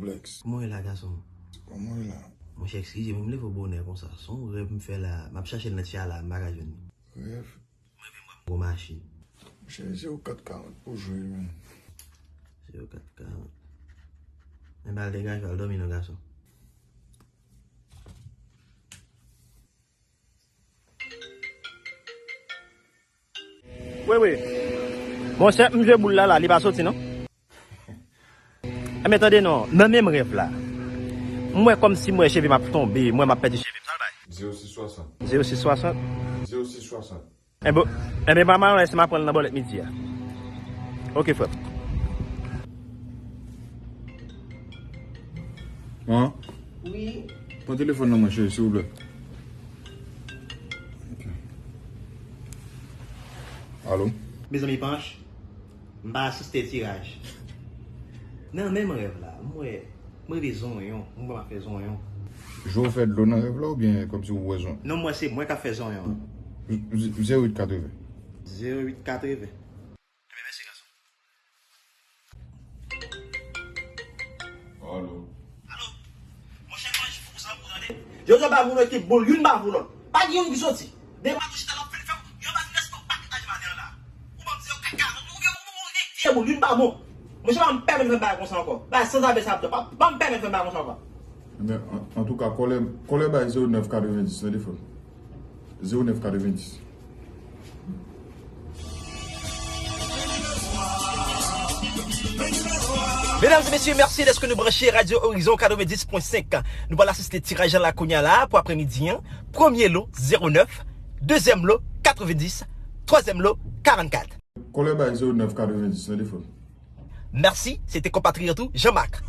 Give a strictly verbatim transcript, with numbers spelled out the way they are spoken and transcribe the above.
Lex. Kòman w ye la, gason? Kòman w ye la? Monchè, eskize m, m leve w bonè konsa. Se yon rèv m fè la. M ap chache l nan tchala, m pa ka jwenn li. Rèv? Mwen menm, mwen gwo machin. Monchè, se yon kat karant pou jwe, men. Se yon kat karant. Men ba l degaje, al dòmi non, gason. Wi, wi. Monchè, m jwe boul la, la, li pa soti, non? Enben, tande non, nan menm rèv la, m wè kòmsi m wè cheve m ap tonbe, m wè m ap pèdi cheve m, sa l bay? Zewo sis swasant. Zewo sis swasant? Zewo sis swasant. Enben, enben, pa mal, lèse m ap pran l nan bòlèt midi a. Oke, frè m. An? Wi. Pran telefòn nan mwen, cheri, silvouplè. Ok. Alo? Mezanmi, Panch, m pa asiste tiraj. Nan menm rèv la, m wè, m reve zonyon, m wè m ap fè zonyon. Jwe w fè dlo nan rèv la oubyen kòmsi w wè zonyon? Non, m wè se mwen k ap fè zonyon an. Z-, z-, zewo uit katreven. Zewo uit katreven. Enben, mèsi, gason. Alo. Alo. Monchè, Panch fou sa pou tande. Yo, yo ba moun ekip boul, youn ba pou lòt. Pa gen youn ki soti. Depi maten chita l ap fin fè w, yo ba respè w pa ki aji maten an la. Ou ban m di yo kaka, ou gen ou gen vye boul, youn pa bon. Monchè, pa m pèmèt fè bagay konsa ankò. Bagay sanzave sa ap fè. Pa, pa m pèmèt fè bagay konsa ankò. Ebyen, an, antouka, kòlè, kòlè bay zewo nèf katrevendis nan telefòn. Zewo nèf katrevendis. Mesdames et messieurs, merci d'être nous branchés Radio Horizon katrevenndis pwen senk. Nou pral asiste tiraj la kounye a la pou aprèmidi an. Premye lo, zewo nèf, dezyèm lo, katrevendis, twazyèm lo, karannkat. Kòlè bay zewo nèf katrevendis nan telefòn. Merci, c'était compatriote Jean-Marc.